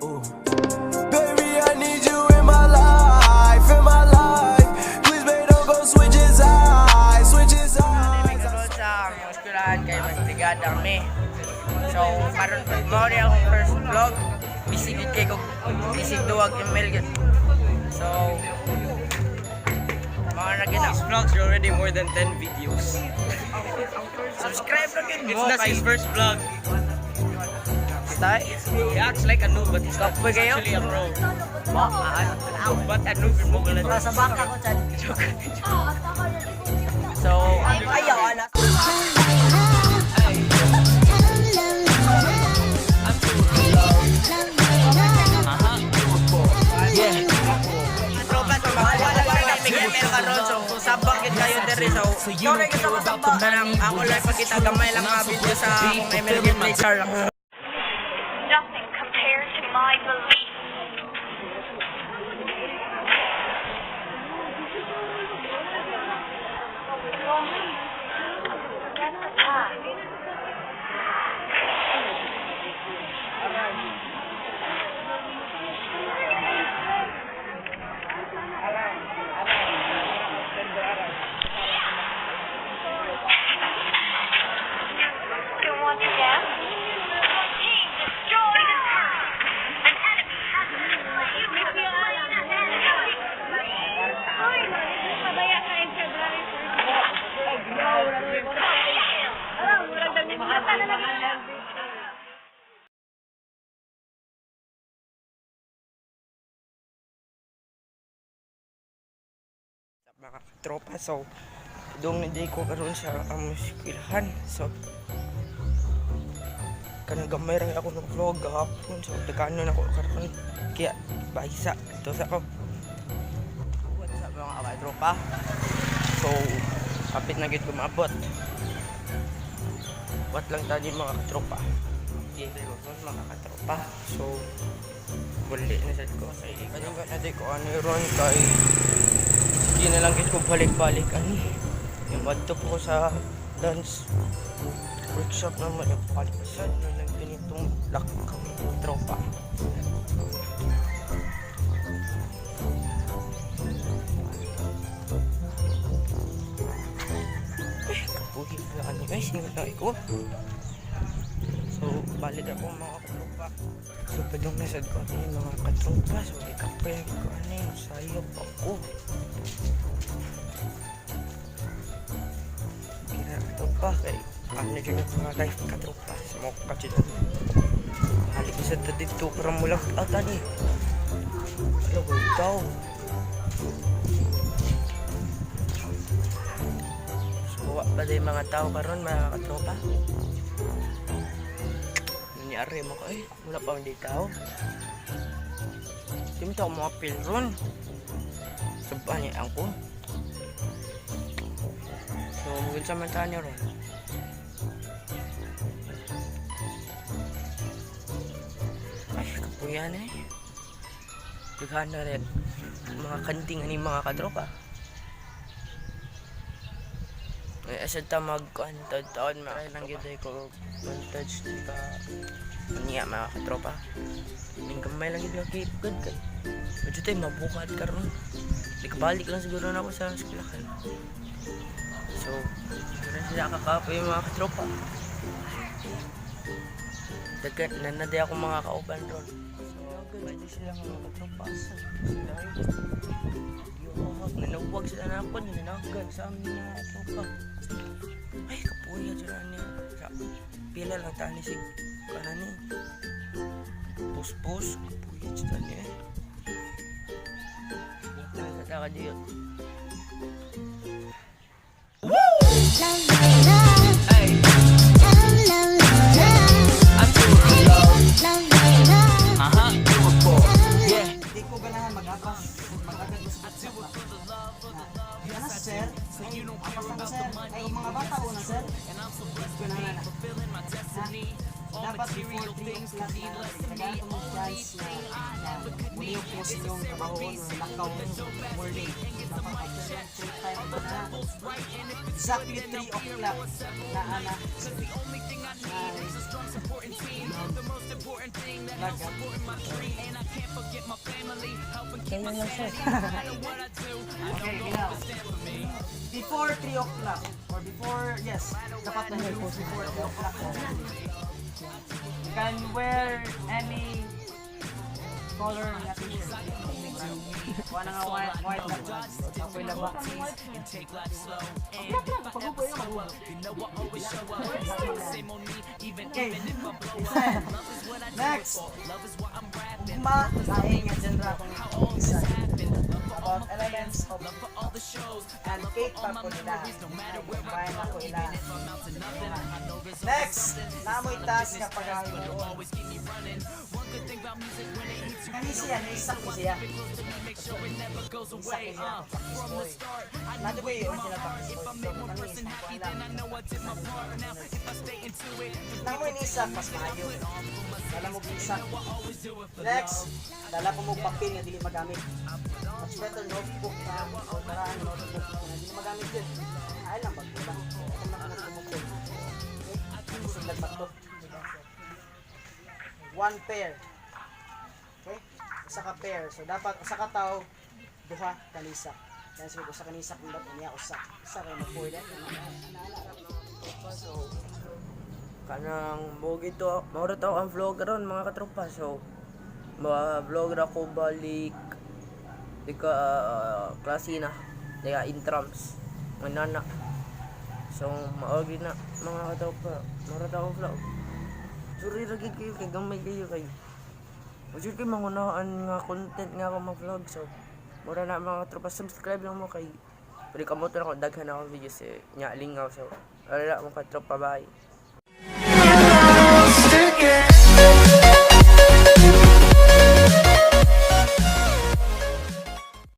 Ooh. Baby, I need you in my life, in my life. Please, babe, don't go switch his eyes, switch his eyes. Karon sa among eskwelahan kay magbrigada mi. So karon mao ni akong first vlog. Busy gid kay kog bisig duwag email gid. So mao na gid. His vlogs are already more than 10 videos. Subscribe na gid It's mo not kay his first vlog. Tay. He acts like a noob, but he's not. Kapoy He's kayo? actually a pro. But a noob in Mobile Legends. Sa baka ko chan. So ayaw ana. Tropa, so magkuha lang sa may email karon, so sabak gid kayo diri, so kanang ako lang pagkita gamay lang mga video sa akong ML gameplay, char lang. Nothing compares to my belief. Forget the past. Don't want to dance? Team destroy the turret. An enemy has been slain. You have slain an enemy. Mga tropa, so dong hindi ko karon sa among eskwelahan, so kanang gamay ra ako ng vlog gahapon, so daghanon ako karon kaya bahisa ito sa ko. What's up, mga katropa? So kapit na gid ko maabot. What lang tani, mga katropa? Hindi ko mga katropa, so buli na sad ko sa kanang na ko ano ron kay sige na lang gid ko balik-balik ani. Yung adto po ko sa dance workshop naman yung balik sad na lang ganitong lakang tropa. Eh, kapuhi pala ani guys, ingat na ko. So, balik ako, mga katropa. So, padung nasad ko ani, mga katropa. So, ikapoy ko ani, sayop ako. Kira katropa kay ano dyan yung mga life, katropa. Smoke ka dyan. Halik ko sa dito para mulag out ani. Ano ko ikaw? So, wa ba yung mga tao karon, mga katropa? Nangyari mo ko eh. Wala pa hindi tao. Di mo tao mga pil ron. Sabah niya ang ko. So, mungkin sa man tayo ron. Ay, kapuyan eh. Daghan na rin. Mga kanting ani, mga katropa. Ay, asad ta mag taon mga lang gyud ay ko montage ka niya, mga katropa. Ning gamay lang gyud nga keep good kay. Medyo tayo mabukat karon. Di kabalik lang siguro na ako sa eskwelahan. So, siguro sila kakapoy, mga katropa. Daghan na na di ako mga kauban ron. So, pwede sila, mga katropa. Sila ay yuhak, nanawag sila na ako, nananagan sa amin, mga katropa. Ay, kapuya dyan niya. Sa pila lang tani sig kanan ni. Pus-pus, kapuya dyan niya. Wala sa taka diyo. Di ko ganahan mag-apas. Mag-agad ko sa WhatsApp ba. Na, ana sir, ay, apas na ko sir. Ay, mga bata una sir. Ganahan na. Ha? Dapat before 3 o'clock na, nagkakaroon ko ng chance na, na Lihok mo sa inyong trabahoon or lakaw morning. Dapat after ng break time na exactly 3 o'clock na ana. Ay, vlog, ah. Kaya lang, sir. Okay, ginaw. Before 3 o'clock, or before, yes, dapat na yung post before 3 o'clock. You can wear any color na T-shirt. Wala nga white, white lang. Ako'y laba. Black lang, pag-upo yun, mag. Okay. Next. Ugma, lahi nga genre akong isa. About elements of and cake pa ko nila. Combine ako ila. Next, namoy task nga paghahimuon. Kani siya, naisak ni siya. Isak ni siya, practice boy. Nato ko yung original practice boy. So, kani isak ko lang. Namoy nisak, mas maayo. Dala mo isak. Next, dala ko mo papel nga dili magamit. Much better notebook na o karaan notebook na dili magamit yun. Ay lang, bago lang. Ito lang ang nagkumukol. Okay? Sundan ba to? One pair. Okay? Usa ka pair. So dapat usa ka tawo duha kanisa. Yan siguro usa kanisa kung dapat niya usa. Usa kay mapoy. So, kanang mo to, mao to ang vlog karon, mga katropa. So, ma-vlog ra ko balik di ka klase na, di ka intrams nana. So, mao gyud na, mga katropa, mao ra to ang vlog. Sorry ra gid kayo kay gamay kayo kay wa jud kay mangunahan nga content nga ako mag-vlog. So, mura na, mga katropa, subscribe lang mo kay pwede ka mo to na daghan ako videos eh, nya lingaw. So, wala, mga katropa, bye. Stick it.